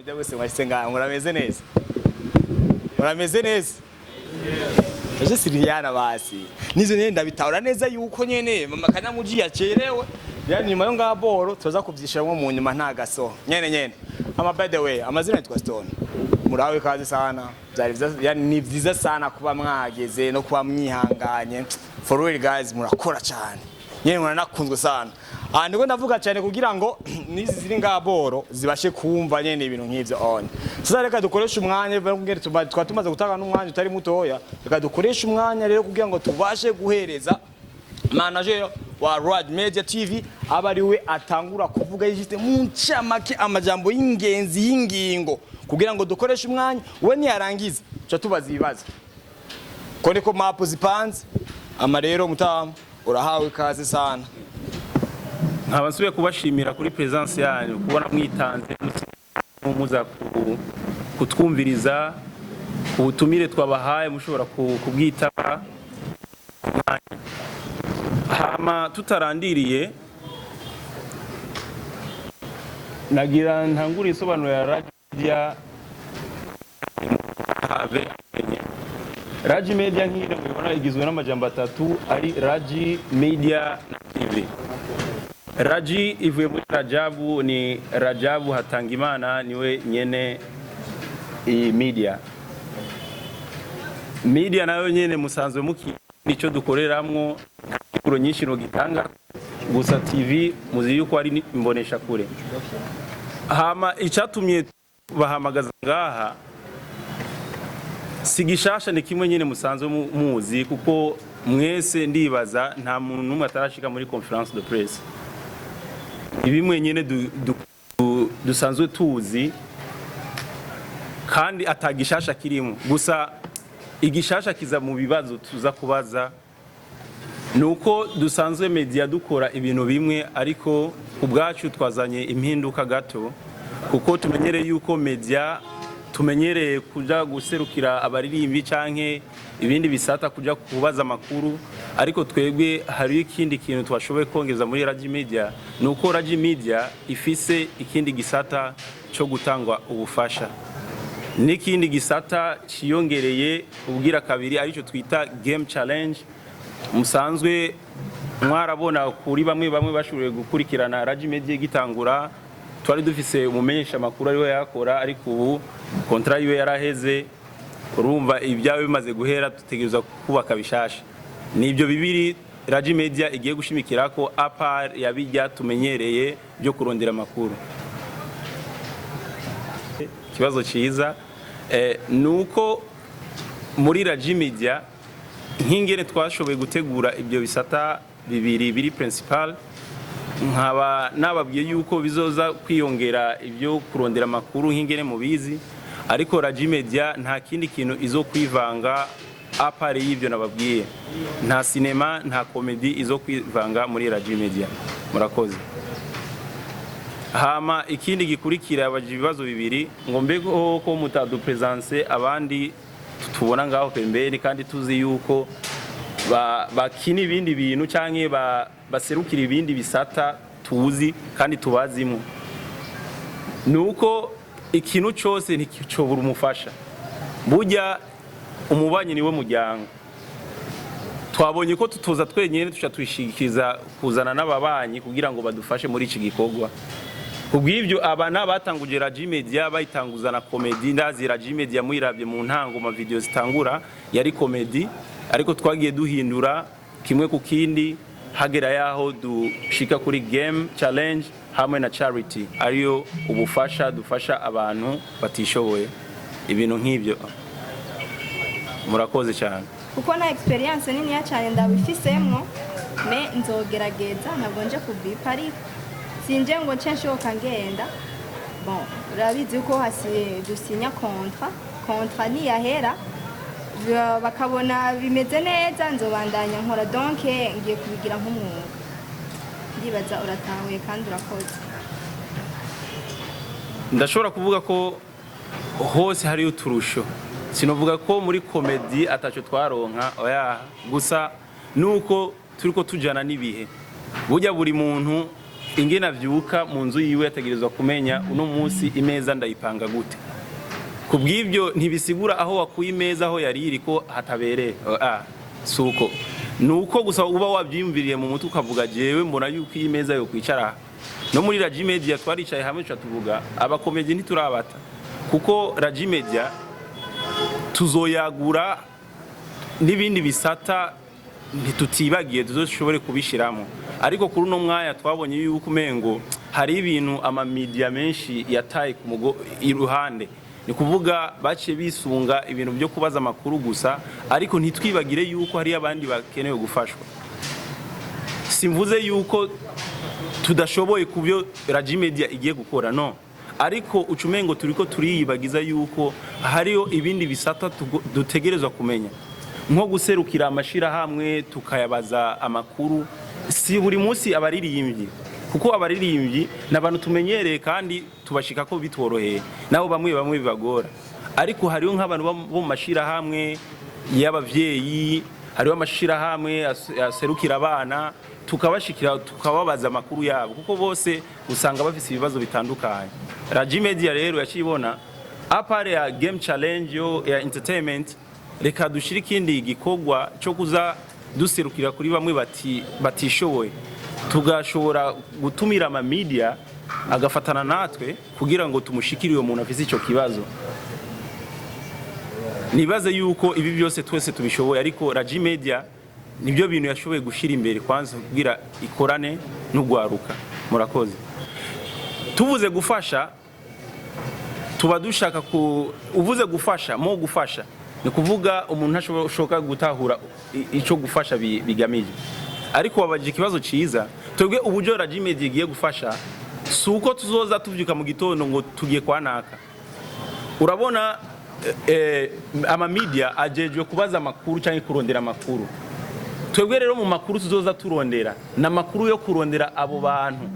Media bose mwashyize ngaha, murameze neza, murameze neza. Ejo Siriyana basi nizo nyene ndabitahura neza yuko nyene mama Kanyamuji yacerewe, yani nyuma yo ngaha boro tuza kuvyishiramwo mu nyuma, nta gaso nyene nyene. Ama by the way, amazina yitwa Stone, murawe kazi sana. Byari vyiza, yani ni vyiza sana kuba mwageze no kuba mwihanganye. For real guys, murakora cyane nyene, muranakunzwe sana. Ah, ndiko ndavuga cyane kugira ngo nizi ziri ngaha boro zibashe kumva nyene ibintu nk'ivyo on. Sasa reka dukoreshe umwanya, twa tumaze gutanga n'umwanya utari mutoya. Reka dukoreshe umwanya rero kugira ngo tubashe guhereza manager wa Raj Media TV, aba ari we atangura kuvuga yishite mu ncamake amajambo y'ingenzi y'ingingo, kugira ngo dukoreshe umwanya. We niyarangiza tuca tubaza ibibazo, ko niko mapu zipanze. Ama rero mutamu, urahawe ikaze sana. Nkaba nsubiye kubashimira kuri presence yanyu, kubona mwitanze muza kutwumviriza ubutumire twabahaye, mushobora kubwitaba. Hama tutarandiriye, nagira ntangure isobanuro ya Raji have Raji Media. Nk'ino mubibona, igizwe n'amajambo atatu ari Raji Media na TV. Raji ivuye muri Rajabu, ni Rajabu Hatangimana, niwe nyene iyi media. Media nayo nyene musanzwe muki nico dukoreramwo, nta nyinshi no gitanga gusa. TV muzi yuko ari imbonesha kure. Hama icatumye bahamagaza ngaha si gishasha, ni kimwe nyene musanzwe muzi, kuko mwese ndibaza nta muntu n'umwe atarashika muri conférence de presse. Ibimwe nyene dusanzwe tuzi kandi atagishasha kirimo. Gusa igishasha kiza mu bibazo tuza kubaza. Nuko dusanzwe media dukora ibintu bimwe, ariko ku bwacu twazanye impinduka gato, kuko tumenyereye yuko media tumenyereye kuja guserukira abaririmbi canke ibindi bisata, kuja kubaza amakuru. Ariko twebwe hari ikindi kintu twashoboye kongeza muri Raji Media, nuko Raji Media ifise ikindi gisata cyo gutangwa ubufasha n'ikindi gisata ciyongereye ubwira kabiri, aricyo twita game challenge. Musanzwe mwarabona kuri bamwe bamwe bashoboye gukurikirana Raji Media gitangura, twari dufise umumenyesha amakuru ariwe yakora, ariko ubu contrat yiwe yaraheze. Urumva ibyawe bimaze guhera, dutegerezwa kubaka bishasha. Nibyo bibiri Raji Media igiye gushimikira ko, à part ya bijya tumenyereye byo kurondera amakuru. Ikibazo cyiza nuko muri Raji Media, nk'ingene twashoboye gutegura ibyo bisata bibiri biri principal, nkaba nababwiye yuko bizoza kwiyongera ibyo kurondera amakuru nk'ingene mubizi. Ariko Raji Media nta kindi kintu izo kwivanga à part y'ibyo nababwiye. Nta sinema, nta comédie izo kwivanga muri Raji Media. Murakoze. Hama ikindi gikurikira, abaje ibibazo bibiri ngo mbego ko mutadupresence abandi tubona ngaho pembeni, kandi tuzi yuko bakina ibindi bintu canke baserukira ibindi bisata tuzi kandi tubazimo. Nuko ikintu cyose ntikicobura umufasha. Burya umubanyi niwe muryango. Twabonye ko tutoza twenyine, tuca twishikiriza kuzana n'ababanyi kugira ngo badufashe muri iki gikorwa. Kubw'ibyo, aba n'abatanguje Raji Media bayitanguza na comédie. Ndazi Raji Media muyiravye mu ntango, ma video zitangura yari comédie, ariko twagiye duhindura kimwe ku kindi, hagera yaho dushika kuri game challenge hamwe na charity, ariyo ubufasha dufasha abantu batishoboye, ibintu nk'ibyo. Murakoze cyane. Kuko nta expérience niniya cyane ndabifisemwo, mais nzogerageza. Ntabwo nje kubipa, ariko sinje ngo nce nshoka ngenda. Bon, urabizi ko hasi dusinya contrat. Contrat niyahera, bakabona bimeze neza, nzobandanya nkora. Donc ngiye kubigira nk'umwuga. Ndibaza uratahuye kandi urakoze. Ndashobora kuvuga ko hose hariyo uturusho. Sinovuga ko muri comédie ataco twaronka, oya. Gusa nuko turiko tujana n'ibihe. Burya buri muntu Ingene avyuka mu nzu yiwe, yategerezwa kumenya uno munsi imeza ndayipanga gute. Kubw'ibyo ntibisigura aho wakuye imeza aho yari iri ko hatabereye. Ah, si uko, ni uko gusa uba wabyiyumviriye mu mutwe, ukavuga: "Jewe mbona yuko iyi meza yo kwicara aha." No muri Raji Media twaricaye hamwe, tuca tuvuga abakomedi ntiturabata, kuko Raji Media tuzoyagura n'ibindi bisata ntitutibagiye, tuzoshobore kubishiramo. Ariko kuri uno mwanya twabonye yuko umengo hari ibintu amamidiya menshi yataye ku mugo iruhande, ni kuvuga baciye bisunga ibintu byo kubaza amakuru gusa, ariko ntitwibagire yuko hari abandi bakenewe gufashwa. Simvuze yuko tudashoboye kubyo Raji Media igiye gukora, no, ariko ucumengo turiko turiyibagiza yuko hariyo ibindi bisata dutegerezwa kumenya, nko guserukira amashirahamwe tukayabaza amakuru. Si buri munsi abaririmbyi, kuko abaririmbyi ni abantu tumenyereye kandi tubashika ko bitworoheye, nabo bamwe bamwe bibagora. Ariko hariho nk'abantu bo mu mashirahamwe y'abavyeyi, hariho amashirahamwe aserukira abana, tukabashikira tukababaza amakuru yabo, kuko bose usanga bafise ibibazo bitandukanye. Raji Media rero yacibona à part ya game challenge yo ya entertainment, reka dushire ikindi gikorwa cyo kuza duserukira kuri bamwe batishoboye, tugashobora gutumira ama media agafatana natwe kugira ngo tumushikire uyo muntu afise ico kibazo. Nibaze yuko ibi byose twese tubishoboye, ariko Raji Media nibyo bintu yashoboye gushira imbere kwanza kugira ikorane n'ugwaruka. Murakoze. Tuvuze gufasha, tuba dushaka ku uvuze gufasha mo gufasha ni kuvuga umuntu ntashobora gutahura ico gufasha bigamije. Ariko wabajije ikibazo ciza. Twebwe uburyo Raji Media igiye gufasha, si uko tuzoza tuvyuka mu gitondo ngo tugiye kwa naka. Urabona, ama media ajejwe kubaza amakuru cyangwa kurondera amakuru. Twebwe rero mu makuru tuzoza turondera ni amakuru yo kurondera abo bantu.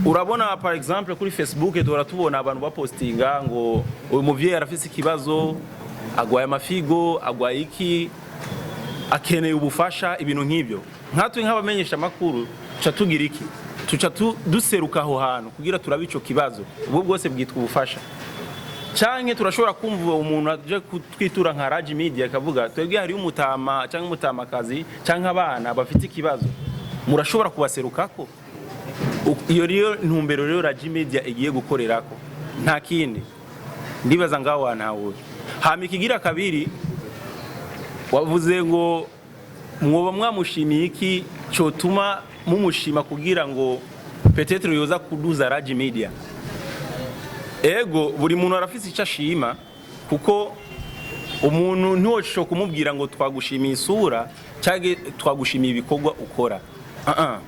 Urabona, par exemple kuri Facebook duhora tubona abantu bapostinga ngo uyu muvyeyi arafise ikibazo, agwaye amafigo, agwaye iki, akeneye ubufasha, ibintu nk'ibyo. Nkatwe nk'abamenyesha amakuru tuca tugira iki? Tuca duseruka aho hantu kugira turabe ico kibazo. Ubwo bwose bwitwa ubufasha. Canke turashobora kumva umuntu aje kutwitura nka Raji Media akavuga: "Twebwe hariyo umutama cyangwa umutamakazi cyangwa abana bafite ikibazo, murashobora kubaserukako?" Iyo niyo ntumbero rero Raji Media igiye gukorerako, nta kindi. Ndibaza ngaho wantahura. Hama ikigira kabiri, wavuze ngo mwoba mwamushimiye iki cyotuma mumushima kugira ngo peut-être yoza kuduza Raji Media. Ego, buri muntu arafise icyo ashima, kuko umuntu ntiwoshobora kumubwira ngo twagushimiye isura cyangwa twagushimiye ibikorwa ukora. Ah ah.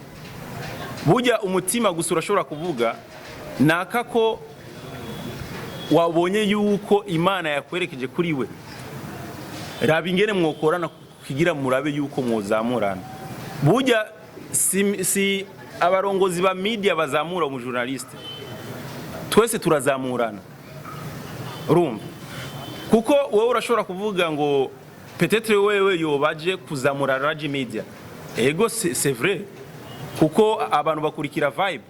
Burya umutima gusa urashobora kuvuga naka ko wabonye yuko Imana yakwerekeje kuri we, raba ingene mwokorana kugira murabe yuko mwozamurana. Burya si abarongozi ba media bazamura umujournaliste, twese turazamurana. Urumva, kuko wowe urashobora kuvuga ngo peut-être wewe yobaje kuzamura Raji Media. Ego, c'est vrai, kuko abantu bakurikira vibe,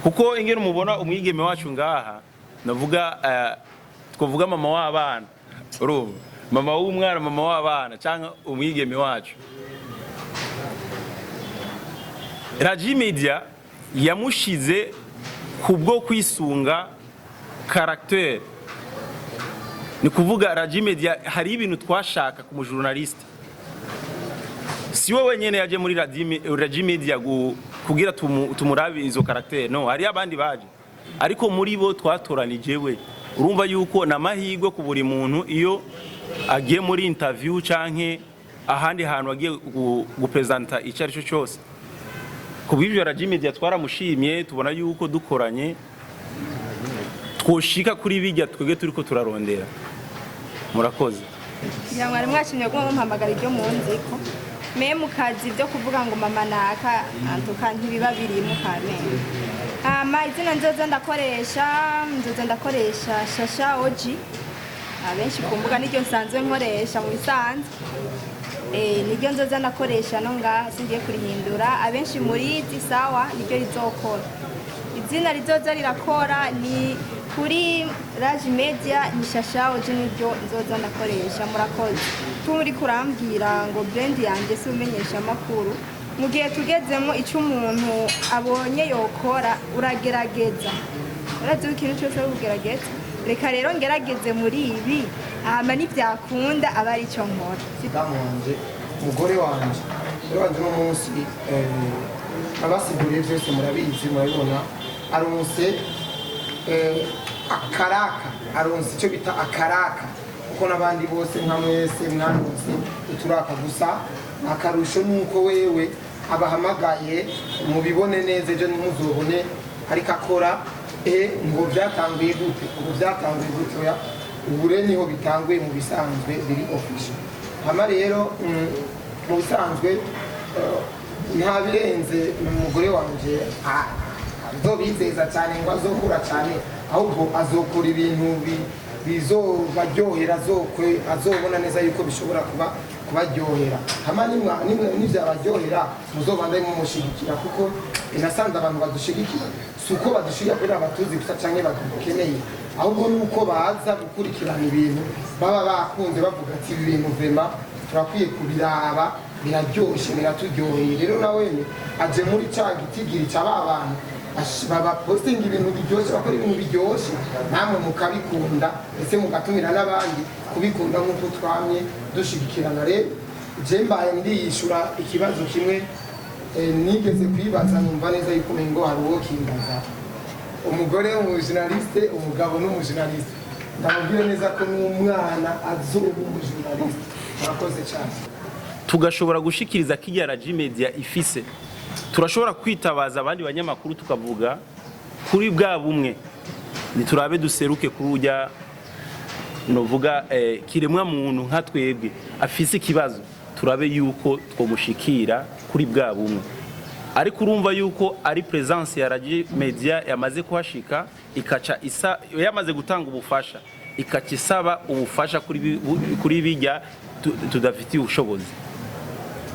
kuko ingene umubona umwigeme wacu ngaha, navuga twavuga mama w'abana, urumva, mama w'umwana, mama w'abana cyangwa umwigeme wacu, Raji Media yamushize kubwo kwisunga caractère. Ni kuvuga Raji Media hari ibintu twashaka ku mujournaliste. Si we wenyene yaje muri Raji Media kugira tumurabe izo caractère, no, hari abandi baje, ariko muri bo twatoranije we. Urumva yuko namahirwe ku buri muntu iyo agiye muri interview canke ahandi hantu agiye gupresenta icyo ari cyo cyose. Ku bw'ibyo Raji Media twaramushimye, tubona yuko dukoranye twoshika kuri bijya twebwe turiko turarondera. Murakoze. Kugira ngo mwari mwashimye guma mumpamagara iryo munziko me mu kazi byo kuvuga ngo mama naka antuka ntibiba birimo kamenge. Hama izina nzoza ndakoresha Shasha Oji, abenshi ku mbuga niryo nsanzwe nkoresha mu bisanzwe. Niryo nzoza nakoresha no ngaha, singiye kurihindura. Abenshi murizi, sawa, niryo rizokora. Izina rizoza rirakora ni kuri Raji Media, ni Shashaho je, niryo nzoza ndakoresha. Murakoze. Turi kurambwira ngo brand yanje si umenyesha amakuru. Mu gihe tugezemo, icyo umuntu abonye yokora, uragerageza. Urazi ko ikintu cyose ari kugerageza. Reka rero ngerageze muri ibi, hama nibyakunda aba ari cyo nkora. Damu wanje, umugore wanje, umugore wanje uno munsi abasiguriye byose, murabizi, murabibona, aronse akaraka, aronse icyo bita akaraka, kuko n'abandi bose nka mwese mwaronse uturaka. Gusa akarusho ni uko wewe abahamagaye mubibone neza, ejo ntimuzobone ariko akora ngo byatanguye gute, ngo byatanguye gute. Oya, ubu rero niho bitanguye mu bisanzwe biri official. Hama rero mu bisanzwe nta birenze. Umugore wanje azobizeza cyane ngo azokura cyane, ahubwo azokora ibintu bizobaryohera, azobona neza yuko bishobora kuba kubaryohera. Hama nivyabaryohera muzobandanye mumushigikira, kuko nasanze abantu badushigikira si uko badushigikira kubera batuzi gusa canke badukeneye, ahubwo nuko baza gukurikirana ibintu baba bakunze, bavuga ati: "Ibi bintu vraiment turakwiye kubiraba, biraryoshe, biraturyoheye." Rero nawe aje muri ca gitigiri ca ba bantu babapostinga ibintu biryoshye, bakora ibintu biryoshye, namwe mukabikunda, ndetse mugatumira n'abandi kubikunda nk'uko twamye dushigikirana. Rero je mbaye ndiyishura ikibazo kimwe nigeze kwibaza, numva neza yuko umengo hari uwo kimbaza: umugore w'umujournaliste, umugabo n'umujournaliste. Ndamubwire neza ko n'umwana azoba umujournaliste. Murakoze cyane. Tugashobora gushikiriza kirya Raji Media ifise, turashobora kwitabaza abandi banyamakuru, tukavuga kuri bwa bumwe, niturabe duseruke kuri urya novuga kiremwa muntu nka twebwe afise ikibazo, turabe yuko twomushikira kuri bwa bumwe. Ariko urumva yuko ari presence ya Raji Media yamaze kuhashika, ikaca isa yamaze gutanga ubufasha, ikaca isaba ubufasha kuri bijya tudafitiye ubushobozi,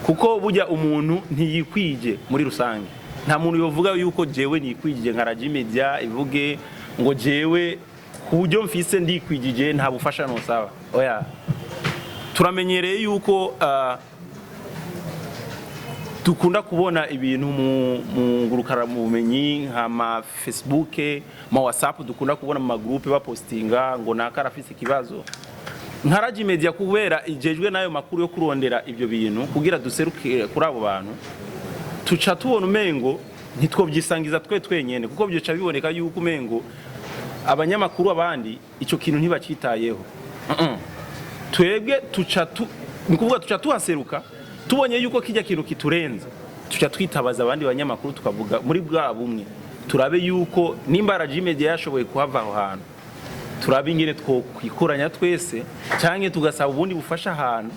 kuko burya umuntu ntiyikwije muri rusange. Nta muntu yovuga yuko jewe nikwije nka Raji Media, ivuge ngo jewe ku buryo mfise ndikwijije, nta bufasha nosaba. Oya, turamenyereye yuko dukunda kubona ibintu mu ngurukanabumenyi nka ma Facebook, ma WhatsApp, dukunda kubona mu magroupe bapostinga ngo naka arafise ikibazo. Nka Raji Media, kubera ijejwe n'ayo makuru yo kurondera ibyo bintu kugira duseruke kuri abo bantu, tuca tubona umengo ntitwobyisangiza twe twenyene, kuko byoca biboneka yuko umengo abanyamakuru abandi ico kintu ntibacitayeho. Twebwe tuca tu ni kuvuga tuca tuhaseruka tubonye yuko kijya kintu kiturenze, tuca twitabaza abandi banyamakuru, tukavuga muri bwa bumwe, turabe yuko nimba Raji Media yashoboye kuhava aho hantu, turabe ingene twokwikoranya twese canke tugasaba ubundi bufasha ahantu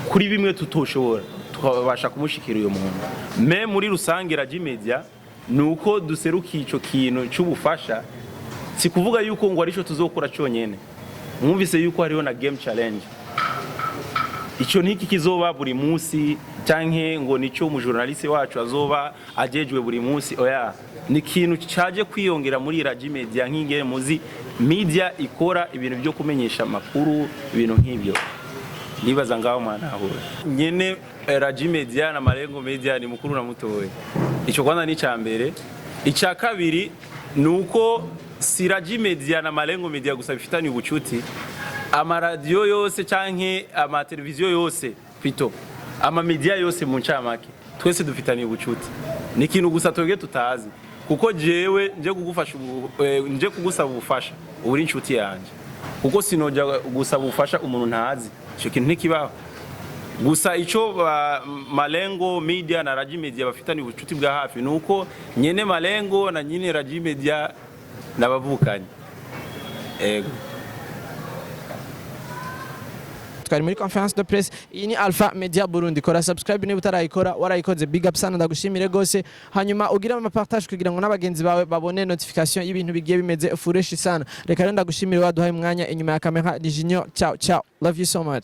kuri bimwe tutoshobora, tukabasha kumushikira uyo muntu. Mais muri rusange Raji Media ni uko duserukiye ico kintu c'ubufasha, si kuvuga yuko ngo arico tuzokora cyonyene. Mwumvise yuko hariho na game challenge. Ico ntiki kizoba buri munsi canke ngo nico umujournaliste wacu azoba ajejwe buri munsi. Oya, ni ikintu caje kwiyongera muri Raji Media, nk'ingene muzi media ikora ibintu byo kumenyesha amakuru, ibintu nk'ibyo. Nibaza ngaho mwana ahura nyene Raji Media na Malengo Media ni mukuru na mutowe. Ico kwanza ni ca mbere. Ica kabiri ni uko si Raji Media na Malengo Media gusa bifitanye ubucuti, amaradiyo yose canke amateleviziyo yose, plutôt amamedia yose mu ncamake, twese dufitaniye ubucuti. Ni ikintu gusa twebwe tutazi, kuko jewe nje kugufasha nje kugusaba ubufasha, uba uri inshuti yanje, kuko sinoja gusaba ubufasha umuntu ntazi. Ico kintu ntikibaho. Gusa ico Malengo Media na Raji Media bafitanye ubucuti bwa hafi ni uko nyene Malengo na nyene Raji Media nabavukanye. Ego. Twari muri conférence de presse. Iyi ni Alpha Media Burundi. Kora subscribe niba utarayikora, warayikoze big up sana, ndagushimire gose. Hanyuma ugire ama partage kugira ngo n'abagenzi bawe babone notification y'ibintu bigiye bimeze fresh sana. Reka rero ndagushimire waduhaye umwanya. Inyuma ya kamera ni Junior. Ciao ciao, love you so much.